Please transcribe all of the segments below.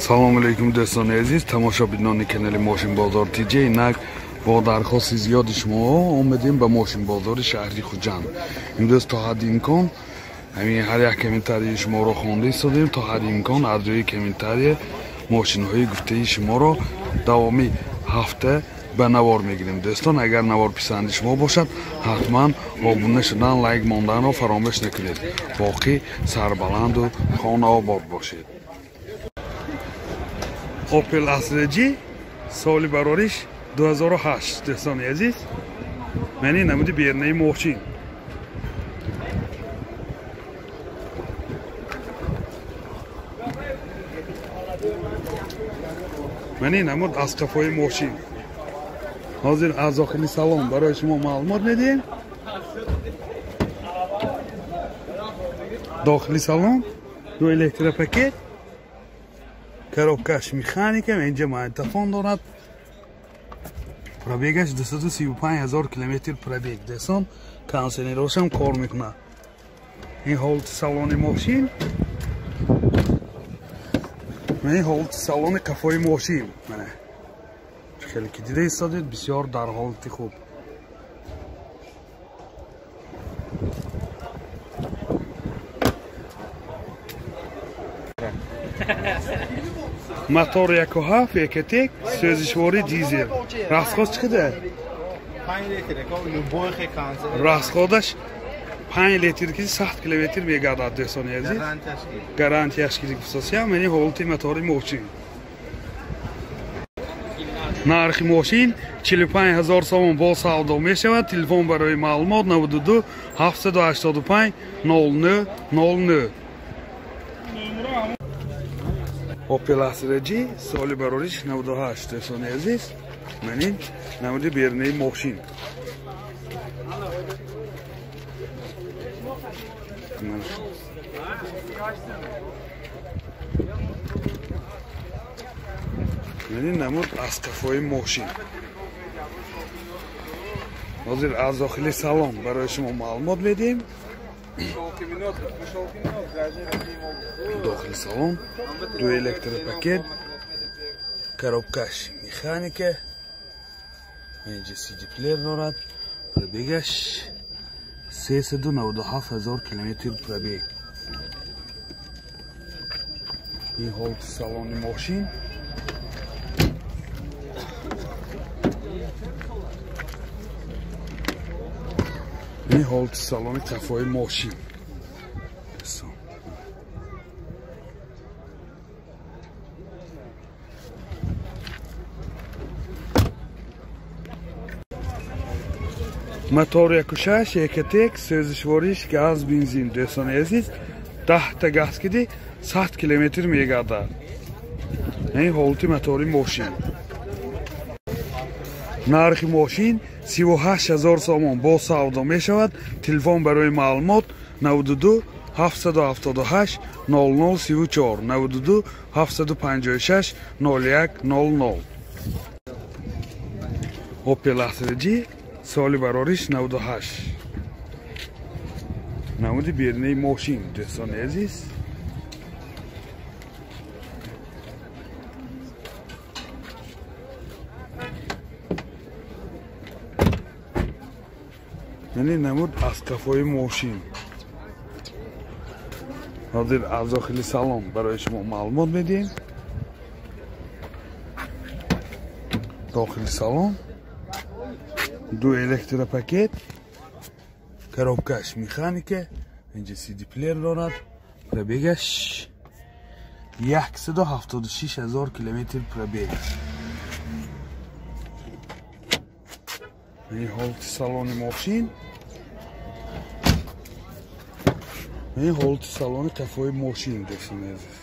Салом алейкум дӯстони азиз, тамошобинони канали Мошинбозор ТЖ. Инак бо дархости зиёди шумо омадем ба Мошинбозори шаҳри Хуҷанд. Имрӯз то ҳадди имкон ҳамин ҳар як комментарии шуморо хонда истодем. То ҳадди имкон аз рӯи комментария мошинҳои гуфтаи шуморо давоми ҳафта ба навор мегирем. Дӯстон, агар навор писанди шумо бошад, ҳатман обуна шудан, лайк монданро фаромӯш накунед. Боқӣ сарбаланду хонаобод бошед. Opel Astra G соли барориш 2008. Дӯстони азиз, мани намуди бернаи мошин. Мани намуд аз қафои мошин. Ҳозир аз дохили салон барои шумо маълумот медиҳем. Дохили салон ду электропакет, коробкаш механика, инҷа магнитофон дорад. Пробегаш 235 ҳазор километр пробег. Дӯстон, кондиционерошам кор мекунад. Ин ҳолати салони мошин, ин ҳолати салони қафои мошин. Мана хеле ки дида истодед, бисёр дар ҳолати хуб. Мотор 1.7 Ecotec, сӯзишвори дизел. Расход чӣ қадар? Расходаш 5 литр ки 100 километр мегардад, дӯстони азиз. Гарантияш ки гуфтосиям, яъне ҳолати мотори мошин. Нархи мошин 45 ҳазор сомон бо савдо мешавад. Телефон барои маълумот 92 785 09 09. Opel Astra G соли барориш 98. Дӯстони азиз, манин намуди бернаи мошин. Манин намуд аз қафои мошин. Ҳозир аз дохили салон барои шумо маълумот медиҳем. Дохили салон ду электропакет, коробкаш механика, инҷа CD плеер дорад. Пробегаш 397 ҳазор километр пробег. Ин ҳолати салони мошин. Ин ҳолати салони қафои мошин. Мотор 1.6 Ecotec, сӯзишвориш газ, бензин. Дӯстони азиз, 10 та газ киди 100 километр мегардад. Ин ҳолати мотори мошин. Нархи мошин 38 ҳазор сомон бо савдо мешавад. Телефон барои маълумот 92 778 00 34 92 756 01 00. Opel Astra G соли барориш 98. Намуди бернаи мошин, дӯстони азиз. Яъне намуд аз қафои мошин. Ҳозир аз дохили салон барои шумо маълумот медиҳем. Дохили салон ду электропакет, коробкаш механика, инҷа CD плеер дорад. Пробегаш 176 ҳазор километр пробег. Ин ҳолати салони мошин. Ин ҳолати салони қафои мошин, дӯстони азиз.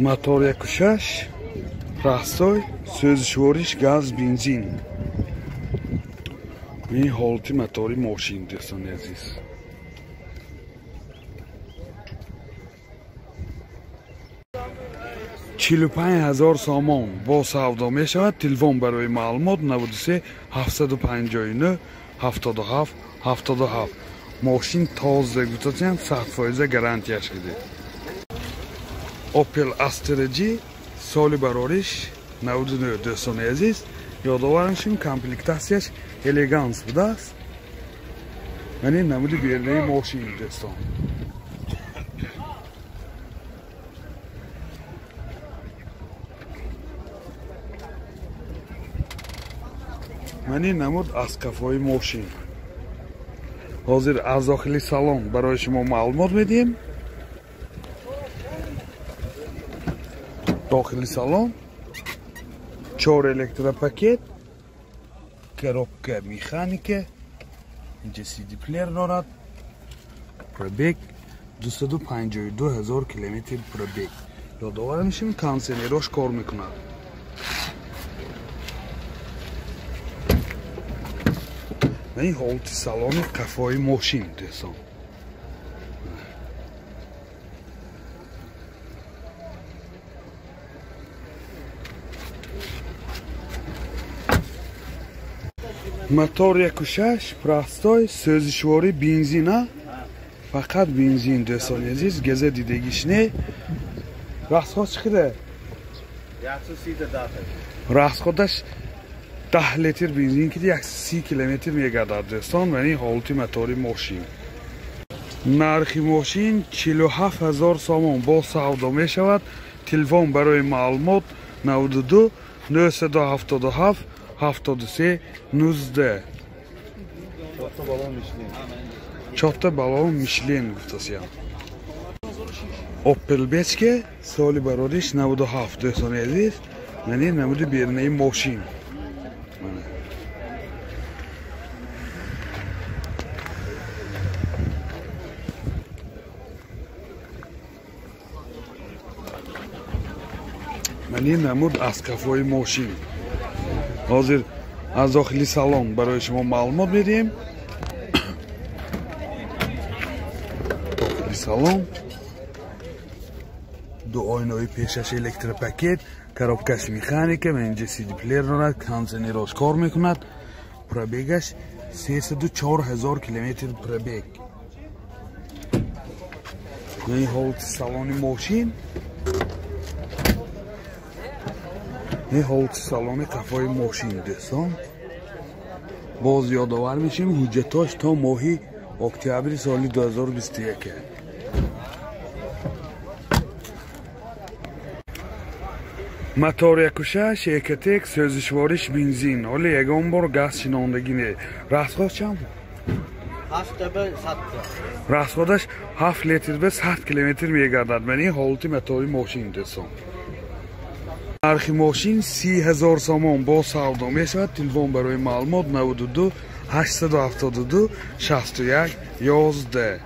Мотор 1.6 простой, сӯзишвориш газ, бензин. Ин ҳолати мотори мошин, дӯстони азиз. 45 000 сомон бо савдо мешавад. Телефон барои маълумот 93 759 77 77. Мошин тоза гуфтасиям, 100% гарантияш киди. Opel Astra G соли барориш 99. Дӯстони азиз, ёдовар мешавем, комплектатсияш элеганс будааст. Мани намуди берунаи мошин дӯстон. Мани намуд аз қафои мошин. Ҳозир аз дохили салон барои шумо маълумот медиҳем. Дохили салон 4 электропакет, коробка механика, инҷа CD плеер дорад. Пробег 252 000 километр пробег. Ёдовар мешавем, кондиционерош кор мекунад. Ин ҳолати салони қафои мошин дӯстон. Мотор 1.6 простой, сӯзишворӣ бензина, фақат бензин дӯстони азиз, газа дидагиш не. Расход чӣ қадар? Расходаш 10 литр бензин ки 130 километр мегардад дӯстон. Ва ин ҳолати мотори мошин. Нархи мошин 47 000 сомон бо савдо мешавад. Телефон барои маълумот 92 977 73 19. Чорта баллон Мишлен гуфтасиям. Opel Bechke соли барориш 97 дӯстони азиз. Мани намуди берунаи мошин. Мани намуд аз қафои мошин. Ҳозир аз дохили салон барои шумо маълумот медиҳем. Дохили салон ду оинаи пешаш электропакет, коробкаш механика, инҷа CD плеер дорад, кондиционерош кор мекунад. Пробегаш 304 000 километр пробег. Ин ҳолати салони мошин. Ин ҳолати салони қафои мошин дӯстон. Боз ёдовар мешавем, ҳуҷҷатош то моҳи октябри соли 2021. Мотор 1.6 Экотек, сӯзишвориш бензин. Ҳоло ягон бор газ шинондагӣ не. Расход чанд? Расходаш 7 литр ба 100 километр мегардад. Ман ин ҳолати мотори мошин дӯстон. Нархи мошин 30 000 сомон бо савдо мешавад. Телефон барои маълумот 92 872 61 11.